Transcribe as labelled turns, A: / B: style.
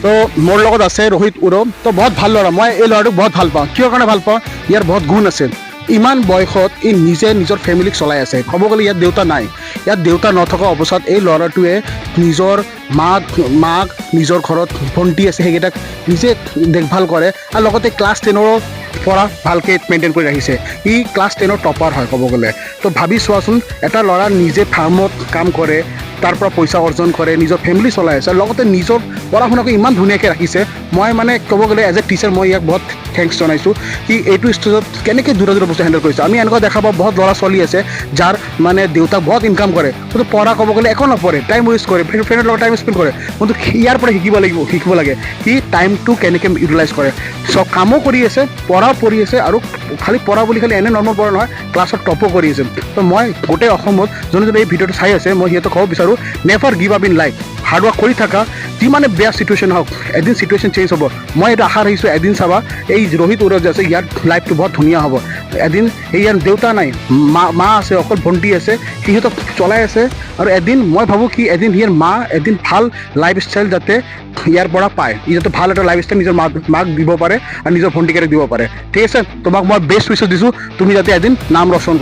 A: তো মোৰ লগত আছে ৰোহিত উৰম। তো বহুত ভাল ল'ৰা। মই এই ল'ৰাটোক বহুত ভাল পাওঁ। কিয় কাৰণে ভাল পাওঁ? ইয়াৰ বহুত গুণ আছে। ইমান বয়সত ই নিজে নিজৰ ফেমিলিক চলাই আছে। ক'ব গ'লে ইয়াত দেউতা নাই। ইয়াত দেউতা নথকা অৱস্থাত এই ল'ৰাটোৱে নিজৰ মাক, নিজৰ ঘৰত ভণ্টি আছে, সেইকেইটাক নিজে দেখভাল কৰে আৰু লগতে ক্লাছ 10ৰো পঢ়া ভালকৈ মেইনটেইন কৰি ৰাখিছে। ই ক্লাছ 10ৰ টপাৰ হয় ক'ব গ'লে। তো ভাবি চোৱাচোন, এটা ল'ৰা নিজে ফাৰ্মত কাম কৰে, তাৰ পৰা পইচা অৰ্জন কৰে, নিজৰ ফেমিলি চলাই আছে আৰু লগতে নিজৰ পঢ়া শুনাকো ইমান ধুনীয়াকৈ ৰাখিছে। মই মানে ক'ব গ'লে এজ এ টিচাৰ মই ইয়াক বহুত thanks জনাইছোঁ কি এইটো ষ্টেজত কেনেকৈ দুটা দুটা বস্তু হেণ্ডেল কৰিছে। আমি এনেকুৱা দেখা পাওঁ, বহুত ল'ৰা ছোৱালী আছে যাৰ মানে দেউতাক বহুত ইনকাম কৰে, কিন্তু পঢ়া ক'ব গ'লে একো নপঢ়ে, টাইম ৱেষ্ট কৰে, ফ্ৰেণ্ডৰ লগত টাইম স্পেণ্ড কৰে। কিন্তু ইয়াৰ পৰা শিকিব লাগিব, শিকিব লাগে সি টাইমটো কেনেকৈ ইউটিলাইজ কৰে। চব কামো কৰি আছে, পঢ়াও পঢ়ি আছে আৰু খালি পঢ়া বুলি খালি এনে নৰ্মেল পঢ়া নহয়, ক্লাছত টপো কৰি আছে। তো মই গোটেই অসমত যোনে যোনে এই ভিডিঅ'টো চাই আছে, মই সিহঁতক ক'ব বিচাৰোঁ, never give up in life. Hard work কৰি থাকা, যিমানে বেয়া চিটুৱেশ্যন হওক, এদিন চিটুৱেশ্যন চেঞ্জ হ'ব। মই এইটো আশা ৰাখিছোঁ, এদিন চাবা এই ৰোহিত উৰৱ যে আছে, ইয়াৰ লাইফটো বহুত ধুনীয়া হ'ব এদিন। এই ইয়াৰ দেউতা নাই, মা আছে, অকল ভণ্টি আছে, সিহঁতক চলাই আছে। আৰু এদিন মই ভাবোঁ কি এদিন ইয়াৰ মা এদিন ভাল লাইফ ষ্টাইল যাতে ইয়াৰ পৰা পায়, ই যাতে ভাল এটা লাইফ ষ্টাইল নিজৰ মাক দিব পাৰে আৰু নিজৰ ভণ্টিকেইটাক দিব পাৰে। ঠিক আছে, তোমাক মই বেষ্ট উইচেছ দিছোঁ, তুমি যাতে এদিন নাম ৰোশন কৰা।